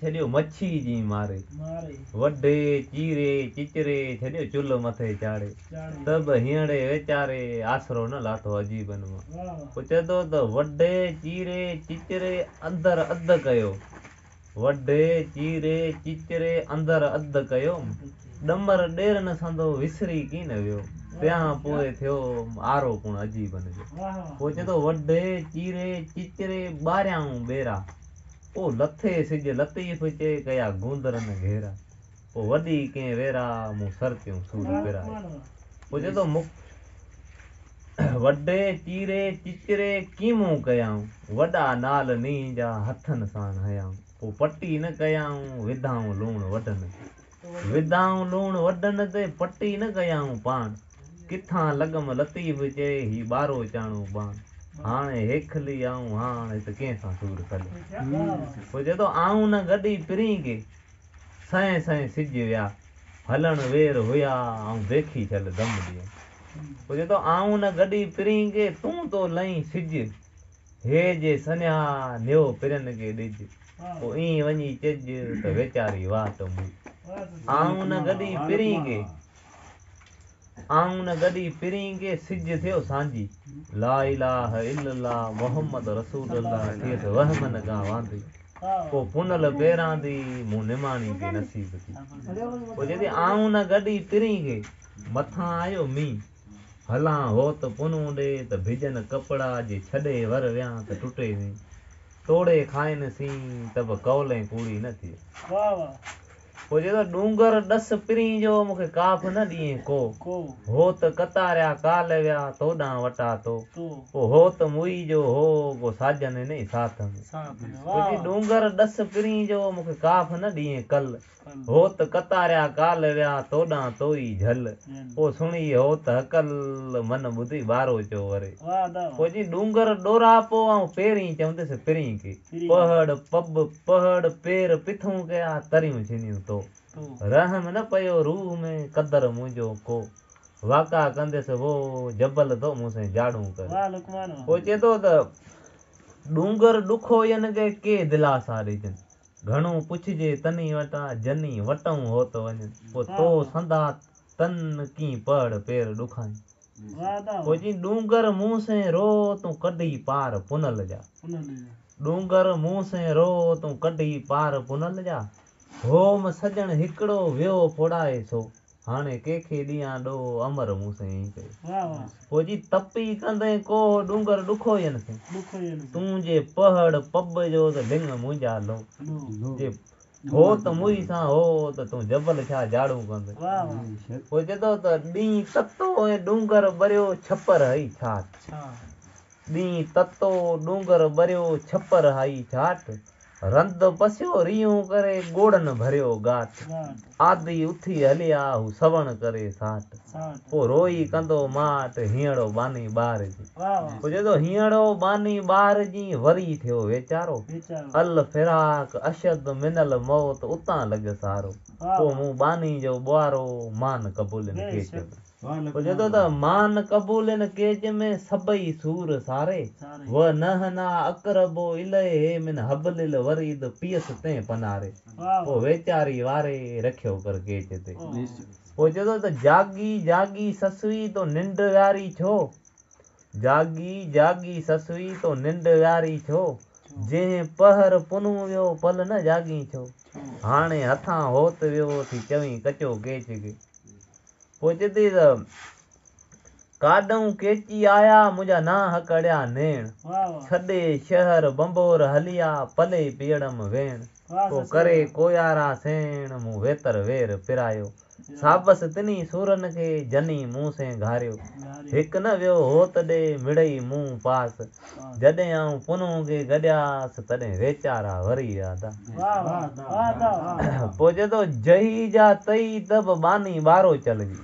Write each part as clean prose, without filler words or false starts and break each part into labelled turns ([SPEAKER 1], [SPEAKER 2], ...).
[SPEAKER 1] ڇڏيو مڇي جي ماري. وڍي، چيري، چچري ڇڏيو چلهه مٿي چاڙهي. ته به هينئڙي ويچاري آسرو نه لاٿو عجيبن مان. پوء چئي ٿو ته وڍي، چيري، چچري اندر اڌ ڪيو. وڍي، چيري، چچري اندر اڌ ڪيوم. ڏمر ڏيرن سندو وسري ڪين ويو. تنهان پوء ٿيو آرو پڻ عجيبن جو. پوء چئي ٿو وڍي، چيري، چچري ٻاريائون ٻيرا. پوء لٿي سج لطيف چئي ڪيا گوندرن گهيرا. پوء وڏي ڪنهن ويرا مون سرتيون سور پرايا. پوء چئي ٿو وڍي، چيري، چچري ڪيمون ڪيائون. وڏا نال نينهن جا هٿن ساڻ هنيائون. پوء پٽي نه ڪيائون وڌائون لوڻ وڍن تي. وڌائون لوڻ وڍن تي پٽي نه ڪيائون پاڻ. ڪٿان لڳم لطيف چئي هي ٻارو چاڻو ٻاڻ. هاڻي هيکلي آئون هاڻ هت ڪنهن سان سور سليان. پوء چئي ٿو آئون نه گڏي پرين کي سئين سئين سج ويا. هلڻ وير هيا آئون ديکي ڇل دم ڏيان. پوء چئي ٿو آئون نه گڏي پرين کي تون تو لئين سج. هي جي سنيها نيو پرين کي ڏج. پوء ائين وڃي چئج ته ويچاري واٽ موئي. آئون نه گڏي پرين کي. آئون نه گڏي پرين کي سج ٿيو سانجهي. لا اله الا الله محمد رسول الله ٿيس وهمن کان واندي. پوء پنهل پيراندي مون نماڻي کي نصيب ٿي. پوء چئي ٿي آئون نه گڏي پرين کي مٿان آيو مينهن. هلان هوت پنهون ڏي ته ڀڄن ڪپڙا جي ڇڏي ور ويان ته ٽٽي وين. توڙي کائن سين ته به قولين ڪوڙي نه ٿئي. پوء چئي ٿو ڏونگر ڏس پرين جو مون کي ڪاف نه ڏينهين ڪو. هوت قطاريا ڪالهه ويا توڏانهن وٽا تو. پوء هوت موئي جو هو ڪو ساجن انهي ساٿ ۾. پوء چئي ڏونگر ڏس پرين جو مون کي ڪاف نه ڏينهين ڪل. هوت قطاريا ڪالهه ويا توڏانهن توئي جهل. پوء سڻي هوت هڪل من ٻڌي ٻاروچو وري. پوء چئي ڏونگر ڏوراپو آئون پيرين چوندس پرين کي. پهڙ پٻ پهڙ پير پٿون ڪيا تريون ڇنيون تو. رحم نه پيو روح ۾ قدر منهنجو ڪو. واڪا ڪنديس وو جبل ٿو مون سين جاڙون ڪري. پوء چئي ٿو ته ڏونگر ڏکوئين کي ڪي دلاسا ڏجن. گهڻو پڇجي تني وٽان جني وٽئون هوت وڃن. پوء تو سندا تن ڪين پهڙ پير ڏکائين. پوء چئين ڏونگر مون سين رو تون ڪڍي پار پنهل جا. ڏونگر مون سين رو تون ڪڍي پار پنهل جا. هوم سڄڻ هڪڙو ويو ڦوڙائي سو. هاڻي ڪنهن کي ڏيان ڏوهه امر مون سين ائين ڪيو. پوء جي تپي ڪندين ڪوهه ڏونگر ڏکوئين سين. تون جي پهڙ پٻ جو ته لڱ منهنجا لو. جي هوت موئي سان هو ته تون جبل ڇا جاڙون ڪندين. پوء چئي ٿو ته ڏينهن تتو ۽ ڏونگر ٻريو ڇپر هئي ڇاٽ. ڏينهن تتو ڏونگر ٻريو ڇپر هائي ڇاٽ. رند پسيو ريهون ڪري ڳوڙهن ڀريو ڳاٽ. آڌي اٿي هليا هو سوڻ ڪري ساٽ. پوء روئي ڪندو ماٽ هينئڙو ٻانهي ٻار جي. پوء چئي ٿو هينئڙو ٻانهي ٻار جي وري ٿيو ويچارو. الفراق اشد من الموت اتان لڳ سارو. پوء مون ٻانهي جو ٻوارو مان قبولين ڪيچ ۾. پوء چئي ٿو ته مان قبولين ڪيچ ۾ سڀئي سور ساري. و نحن اقرب اليه من حبل الوريد پيس تنهن پناري. پوء ويچاري واري رکيو ڪر ڪيچ تي. پوء چئي ٿو ته جاڳي جاڳي سسئي تو ننڊ وياري ڇو؟ جاڳي جاڳي سسئي تو ننڊ وياري ڇو؟ جنهن پهر پنهون ويو پل نه جاڳين ڇو؟ هاڻي هٿان هوت ويو ٿي چوين ڪچو ڪيچ کي. پوء چئي ٿي ته ڪاڏئون ڪيچي آيا منهنجا ناهه ڪڙيا نيڻ. ڇڏي شهر ڀنڀور هليا پلي پيئڙم ويڻ. پوء ڪري ڪويارا سيڻ مون ويتر وير پرايو. سابس تنهي سورن کي جني مون سين گهاريو. هڪ نه ويو هوت ڏي مڙئي مون پاس. جڏهن آئون پنهون کي گڏياس تڏهن ويچارا وري ويا دا. پوء چئي ٿو جهي جا تئي ته به ٻانهي ٻاروچل جي.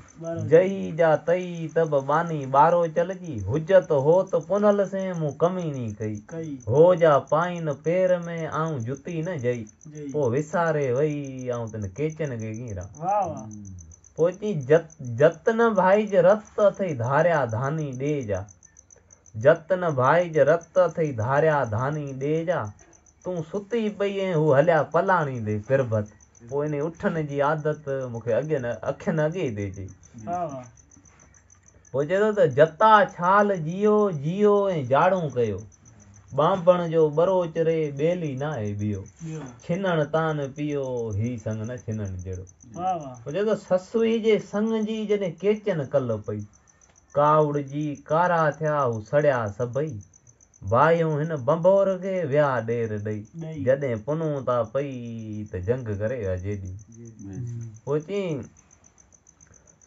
[SPEAKER 1] جهي جا تئي ته به ٻانهي ٻاروچل جي. حجت هوت پنهل سين مون ڪميڻي ڪئي. هو جا پائين پير ۾ آئون جتي نه جئي. پوء وساري وئي آئون تن ڪيچن کي ڪيئن رهان. پوء چئي جت نه ڀائج رت اٿئي ڌاريا ڌاني ڏي جا. جت نه ڀائج رت اٿئي ڌاريا ڌاني ڏي جا. تون ستي پئي ۽ هو هليا پلاڻيندي پرڀت. پوء انهي اٺن جي عادت مون کي اڳين اکين اڳي ٿي اچي. پوء چئي ٿو ته جتا ڇال جيئو جيئو ۽ جاڙون ڪيو. ٻانڀڻ جو ٻروچ ري ٻيلي ناهي ٻيو. ڇنڻ تان پيو هي سڱ نه ڇنڻ جهڙو. پوء چئي ٿو سسئي جي سڱ جي جڏهن ڪيچن ڪل پئي. ڪاوڙجي ڪارا ٿيا هو سڙيا سڀئي. باهيون هن ڀنڀور کي ويا ڏير ڏئي. جڏهن پنهون تان پئي ته جنگ ڪري ويا جيڏيون. پوء چيائين،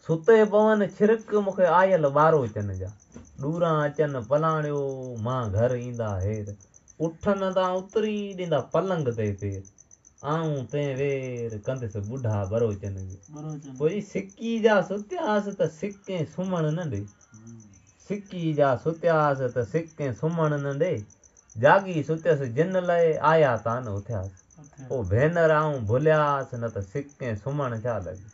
[SPEAKER 1] ستي پون ڇرڪ مون کي آيل ٻاروچن جا. ڏوران اچن پلاڻيو مان گهر ايندا هير. اٺن تان اتري ڏيندا پلنگ تي پير. آئون تنهن وير ڪندس ٻڍا ٻروچن کي. پوء جي سڪي جا ستياس ته سڪين سمهڻ نه ڏي. سڪي جا ستياس ته سڪين سمهڻ نه ڏي. جاڳي ستيس جن لئه آيا تان اٿياس. پوء ڀينر آئون ڀلياس نه ته سڪين سمهڻ ڇا لڳي.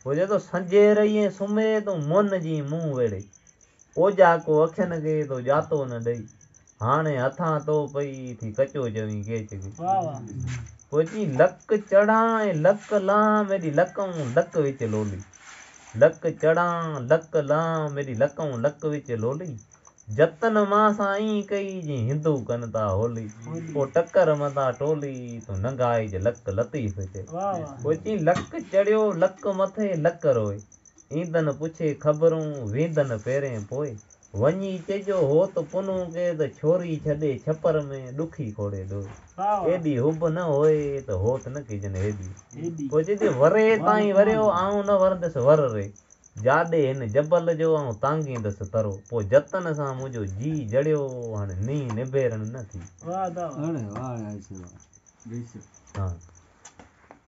[SPEAKER 1] پوء چئي ٿو سنجهي رهي سمهي تون من جي منهن ويڙهي. اوجاڪو اکين کي تو ڄاتو نه ڏئي. هاڻي هٿان تو پئي ٿي ڪچو چوين ڪيچ کي. پوء چئين لڪ چڙهان ۽ لڪ لهان ميڏي لڪئون لڪ وچ لولي. لڪ چڙهان لڪ لهان ميڏي لڪئون لڪ وچ لولي. جتن مان سان ائين ڪئي جئين هندو ڪن ٿا هولي. پوء ٽڪر متان ٽولي تون ننگائج لڪ لطيف چئي. پوء چئين لڪ چڙهيو لڪ مٿي لڪ روئي. ايندن پڇي خبرون، ويندن پيرين پوء. وڃي چئجو هوت پنهون کي ته ڇوري ڇڏي ڇپر ۾، ڏکي کوڙي ڏوئي. ايڏي حب نه هوئي ته هوت نه ڪجن هيڏي. پوء چئي ٿي وري تائين وريو، آئون نه ورندس ور ري. جاڏي هن جبل جو، آئون تانگهيندس ترو. پوء جتن سان منهنجو جيء جڙيو، هاڻي نينهن نبيرڻ نه ٿي.
[SPEAKER 2] اڙي واهه آهي سي واهه.
[SPEAKER 1] ها.